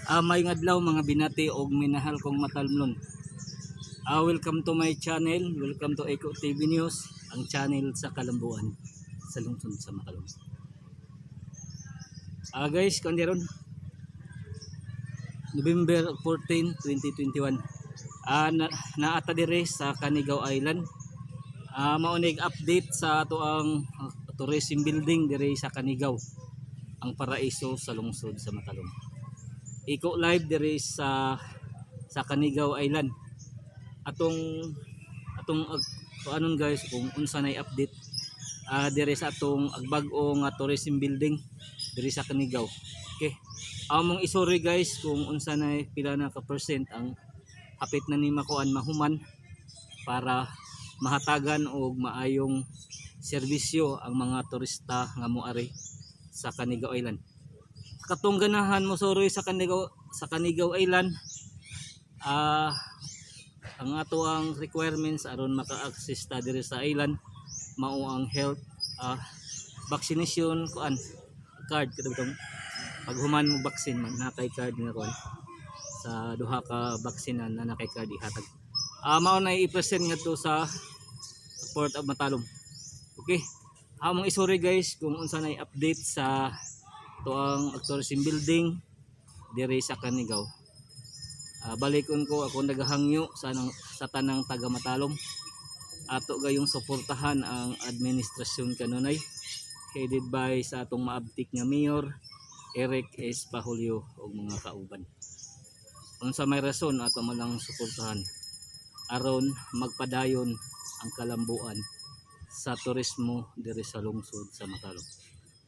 Maayong adlaw, mga binati og minahal kong matalmlon. Welcome to my channel. Welcome to Eco TV News, ang channel sa Kalambuan sa lungsod sa Matalom. Guys, kuan ron November 14, 2021. Na naata dire sa Canigao Island. Mao nig update sa ato ang tourism building dire sa Canigao, ang paraiso sa lungsod sa Matalom. Iko live dire sa Canigao Island. Atong anon guys, kung unsa nay update dire sa atong agbag-o nga tourism building dire sa Canigao. Okay. Among isuri, guys, kung unsa nay pila na ka percent ang hapit na ni makuan, mahuman, para mahatagan og maayong serbisyo ang mga turista nga moari sa Canigao Island. Katong ganahan mo suroy sa Canigao Island, ang ato ang requirements aron maka-access ta diri sa island mao ang health vaccination kuan card, kadtong pag human mo vaccine man na kay card nga kuan, sa duha ka vaccine na na kay card ihatag. Mao na i-present ngadto sa Port of Matalom. Okay, among isuri, guys, kung unsa na update sa tuang tourism building diri sa Canigao. Balikon ko ako, nagahangyo sa tanang taga Matalom, ato gayong suportahan ang administrasyon kanunay headed by sa atong maabtik nga mayor Eric S. Pahulyo ug mga kauban. Unsa may rason, ato man lang suportahan aron magpadayon ang kalambuan sa turismo diri sa lungsod sa Matalom.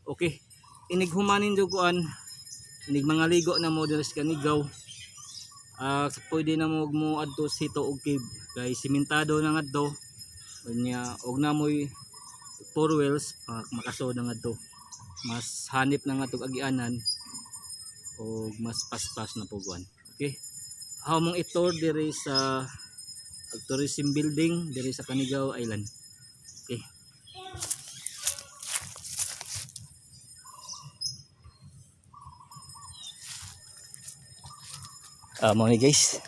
Okay, inig humanin jud kuan, inig mga ligo na mo diri sa Canigao, pwede na mo mo adto sa Hito og Cave kay simentado na ngadto unya og namoy four wheels, makasod na ngadto, mas hanip na nga agianan og mas paspas na puguan. Okay, among i-tour diri sa tourism building diri sa Canigao Island. Okay. Mao ni, guys.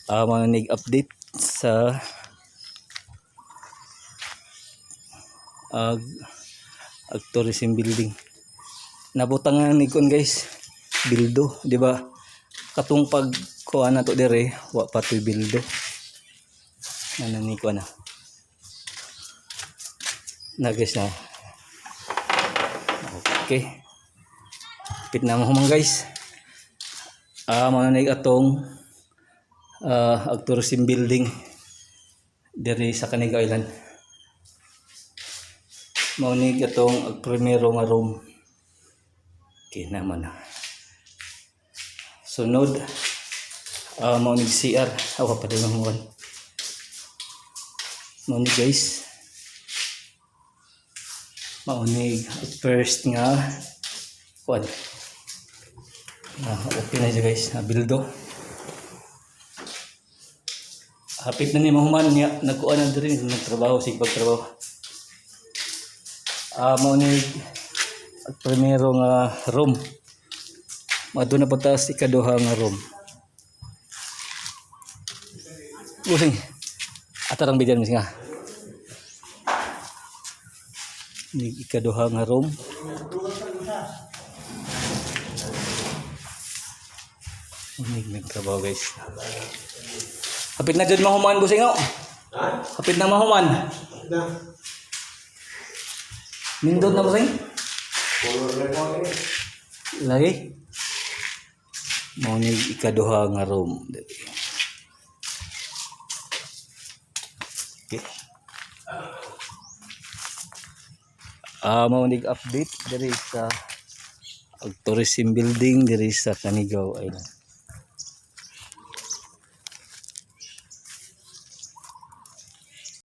Mao ni update sa ag ag tourism building. Nabutangan ni kon, guys, bildo, di ba? Katong pag kuha na to dire, wa pa to'y bildo. Ano ni kuha na. Na, guys, na. Okay. Pit na mo human, guys. Mao na atong ag tourism building diri sa Canigao Island. Mao ni atong ag primero nga room. Okay naman na. Sunod, mao ni CR. Awa pa din ang. Mao ni, guys. Mao ni first nga kuan. Okay na siya, guys, na bildo. Hapit na ni mahuman niya, nagkuan na diri, nagtrabaho sig pagtrabaho. Mao ni primero nga room. Madto na pataas ikaduha nga room. Busing. Atarang bidyan mis nga. Ni ikaduha nga room. Unig nagtrabaho, guys. Hapit na jud mahuman, busing oh. Hapit na mahuman. Na. Nindot na, busing. Color report eh. Lagi. Mao ni ikaduha nga room. Okay. Mao ni update diri sa ag tourism building diri sa Canigao Island.